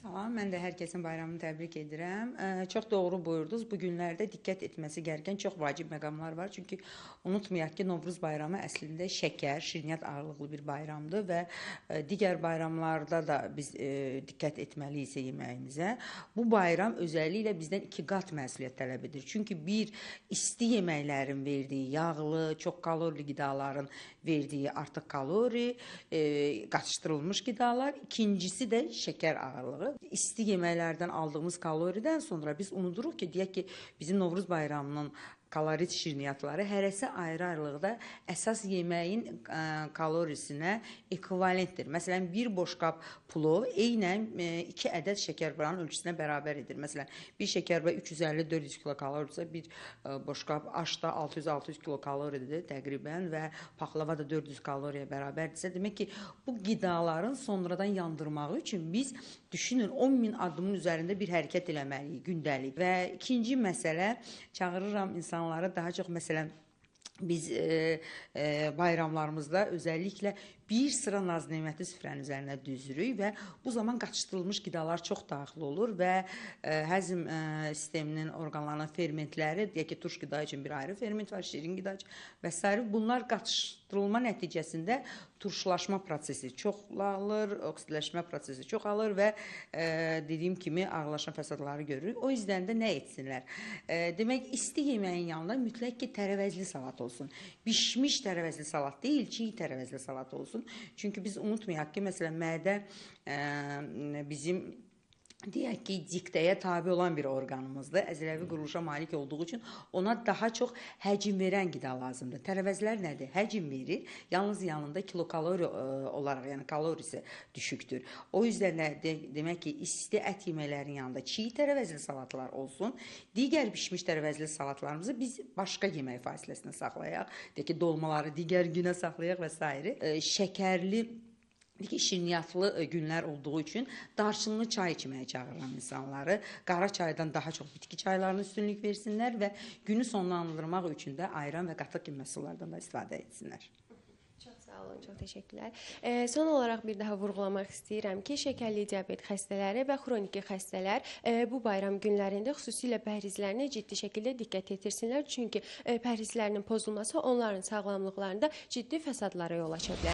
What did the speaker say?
Salam, mən də hər kəsin bayramını təbrik edirəm. Çox doğru buyurdunuz. Bu günlərdə diqqət etməsi gərəkən çox vacib məqamlar var. Çünki unutmayaq ki, Novruz bayramı əslində şəkər, şirniyyat ağırlıqlı bir bayramdır və digər bayramlarda da biz diqqət etməliyik yeməyimizə. Bu bayram özəlliklə bizdən 2 qat məsuliyyət tələb edir. Çünki bir, isti yeməklərin verdiyi yağlı, çox kalorili qidaların verdiyi artıq kalori, qatışdırılmış qidalar. İkincisi də şəkər ağırlığı. İsti yeməklərdən aldığımız kaloridən sonra biz unuduruq ki, deyək ki, bizim Novruz bayramının kalorik şirniyyatları hərəsi ayrı-ayrılıqda əsas yeməyin kalorisinə ekvivalentdir. Məsələn, bir boşqab plov eynən 2 ədəd şəkərbaranın ölçüsünə bərabər edir. Məsələn, bir şəkərbara 350-400 kilokaloridirsə, bir boşqab aş da 600-600 kilokaloridir təqribən və paxlava da 400 kaloriyə bərabərdirsə, demək ki, bu qidaların sonradan yandırmağı üçün biz düşünün 10.000 addımın üzərində bir hərəkət eləməliyik gündəlik. Və ikinci məsələ, çağırıram insanları daha çox, məsələn, biz bayramlarımızda özəlliklə bir sıra naz-neməti süfrənin üzərinə düzürük və bu zaman qatışdırılmış qidalar çox daxil olur və həzm sisteminin orqanlarının fermentləri, deyək ki, turş qida üçün bir ayrı ferment var, şirin qida üçün və s. Bunlar qatışdırılma nəticəsində turşulaşma prosesi çoxalır, oksidləşmə prosesi çoxalır və dediyim kimi ağırlaşma fəsadları görürük. O yüzdən də nə etsinlər? Demək, isti yeməyin yanında mütləq ki, tərəvəzli salat olsun. Bişmiş tərəvəzli salat deyil, çiğ tərəvəzli salat olsun. Çünki biz unutmayaq ki, məsələn, mədə bizim, deyək ki, diktəyə tabi olan bir orqanımızdır. Əzələvi quruluşa malik olduğu üçün ona daha çox həcm verən qida lazımdır. Tərəvəzlər nədir? Həcm verir, yalnız yanında kilokalori olaraq, yəni kalorisi düşükdür. O yüzdən də demək ki, isti ət yeməklərinin yanında çiğ tərəvəzli salatlar olsun. Digər bişmiş tərəvəzli salatlarımızı biz başqa yemək fasiləsinə saxlayaq. Deyək ki, dolmaları digər günə saxlayaq və s. Şəkərli, şirniyyatlı günlər olduğu üçün darçınlı çay içməyə çağırıram insanları. Qara çaydan daha çox bitki çaylarına üstünlük versinlər və günü sonlandırmaq üçün də ayran və qatıq kimi məhsullardan da istifadə etsinlər. Çox sağ olun, çox təşəkkürlər. Son olaraq bir daha vurğulamaq istəyirəm ki, şəkərli diabet xəstələri və xroniki xəstələr bu bayram günlərində xüsusilə pəhrizlərinə ciddi şəkildə diqqət yetirsinlər. Çünki pəhrizlərinin pozulması onların sağlamlıqlarında ciddi fəsadlara yol aça bilər.